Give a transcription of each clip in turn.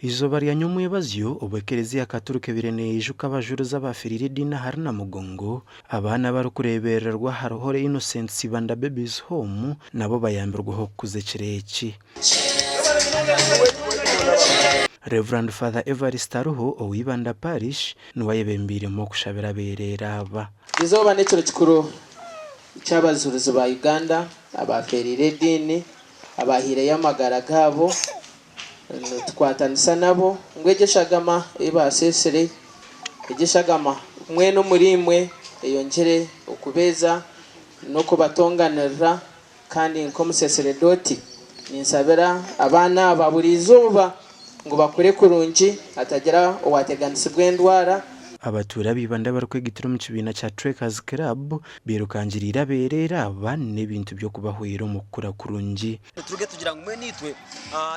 Eizooba rya nyomwebazyo, obu Ekereziya Katurika ebaire neyijuka abajurizi abafiriire ediini ahari Namugongo, abaana abarikureebererwa ahari Holy Innocents Ibanda Babies Home nabo bayambirweho okukuza ekiro eki. Rev. Father Evarist Aruho owa Ibanda Parish niwe ayebembeiremu okushabira abeereere aba. Eizooba n'ekiro kikuru ky'abajurizi ba Uganda abafeereire ediini, abaahaireyo amagara gaabo. Nitukwatanisa nabo ngu egyo eshagama ei baaseesire, egyo eshagama mwena omuriimwe eyongyere okubeeza n'okubatonganirira. Kandi nk'omuseseredooti, ninsabira abaana aba buri izooba ngu bakure kurungi hatagira owaateganisibwa endwara. Abatuura b'eibanda abarikwegaitira omu kibiina kya Trekkers Club beirukangiriire abeereere aba n'ebintu by'okubahwera omu kukura kurungi. Turuge tugira ngu mbwenu itwe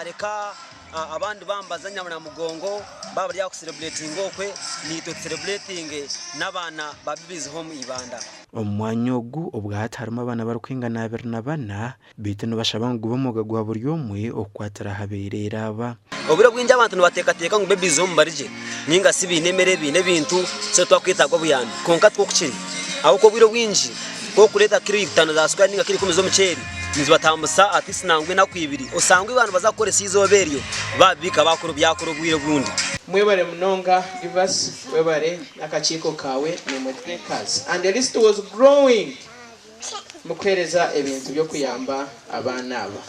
reka abandi bambaza Namugongo baaba bari aha kusereburetinga okwe naitwe tusereburetinge n'abaana ba Babies Home Ibanda. Omu mwanya ogu obwahati harimu abaana barikwingana 24 beitu nibashaba ngu gube omwoga gwa buri omwe okukwatira aha beereere aba. Obwire obwingi abantu nibateekateeka ngu Babies Home bari gye ninga shi baine emere baine ebintu so titwakwetaaga obuyambi kwonka tikwo kiri ahabw'okuba obwire obwingi ku orikureeta kiro itaano za sukaari ninga kiro ikumi z'omuceeri Nizibatambutsa at least nangwa enaku ibiri osangwe abantu baza kukoresa eizooba eryo babibiika bakora obyakora obwire obundi. Mwebare munonga Givers webare nakakiiko kawe nimwe Trekkers and the list was growing mukuhereza ebintu byokuyamba abaana aba.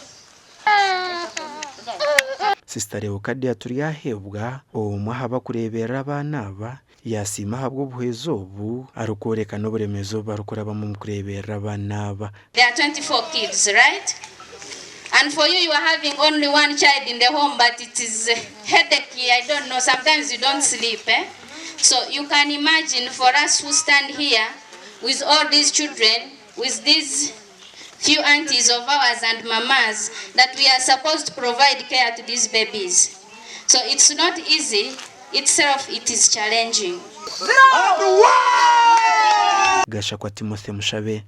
Sister Leocadia Turyaheebwa, omwe aha bakureeberera abaana aba, Yaasiima ahabw'obuhwezi obu, arikworeka n'oburemeezi obu barikurabamu omu kureeberera abaana aba. There are 24 kids right and for you you are having only one child in the home but it is headache I don't know sometimes you don't sleep eh so you can imagine for us who stand here with all these children with these few aunties of ours and mamas that we are supposed to provide care to these babies so it's not easy itself it is challenging. Gashakwa Timothy Mushabe.